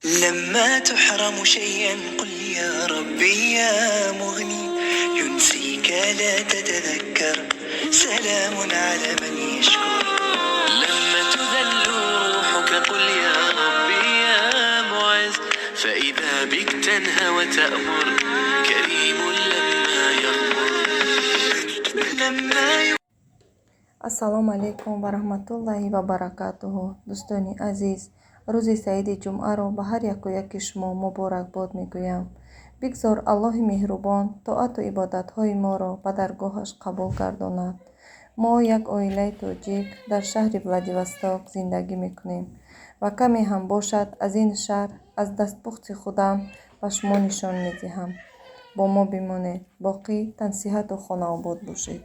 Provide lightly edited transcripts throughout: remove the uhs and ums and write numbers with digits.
لما تحرم شيئا قل يا ربي يا مغني ينسيك لا تتذكر، سلام على من يشكر. لما تذل روحك قل يا ربي يا معز، فإذا بك تنهى وتأمر، كريم لما يغمر لما Ассалому алайкум ва раҳматуллоҳи ва баракатуҳу. Дӯстони азиз, рӯзи саиди ҷумъаро ба ҳар яку яки шумо муборакбод мегӯям. Бигзор Аллоҳи меҳрубон тоату ибодатҳои моро ба даргоҳаш қабул гардонад. Мо як оилаи тоҷик дар шаҳри Владивосток зиндагӣ мекунем ва каме ҳам бошад аз ин шаҳр аз дастпухти худам ба шумо нишон медиҳам. Бо мо бимонед, боқӣ тансиҳату хонаобод бошед.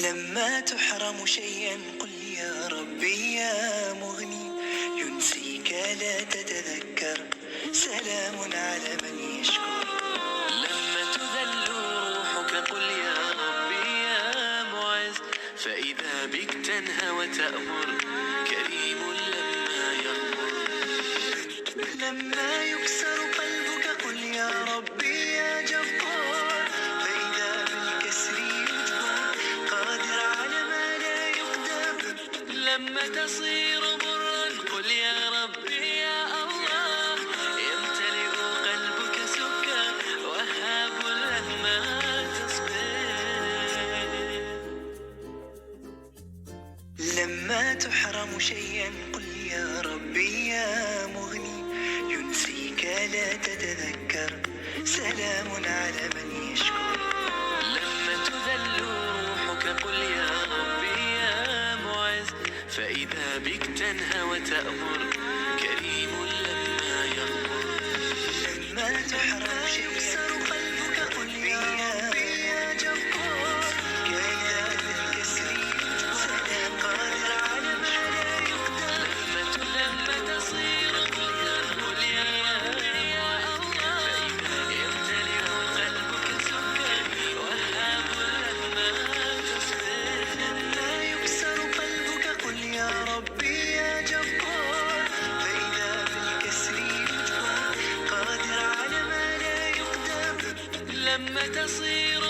لما تحرم شيئا قل يا ربي يا مغني ينسيك لا تتذكر، سلام على من يشكر. لما تذل روحك قل يا ربي يا معز، فإذا بك تنهى وتأمر، كريم لما يغمر لما يكسر قلبك قل يا ربي يا جبار، فإذا بالكسر يجبر، قادر على ما لا يقدر. لما تصير برا قل يا ربي يا الله، يمتلئ قلبك سكر، وهاب لما تصبر. لما تحرم شيئا قل يا ربي يا مغني ينسيك لا تتذكر، سلام على من يشكر. لما تذل روحك قل يا ربي يا معز، فإذا بك تنهى وتأمر، كريم لما يغمر لما تحرم شيئا يكسر قلبك قل يا ربي يا جبار، كان بالكسر يجبر، قادر على ما لا يقدر. لما تصير برا قل يا ربي يا الله، يمتلئ قلبك سكر، وهاب لما تصبر. لما يكسر قلبك قل يا ربي يا جبار، فإذا بالكسر يجبر، قادر على ما لا يقدر. لما تصير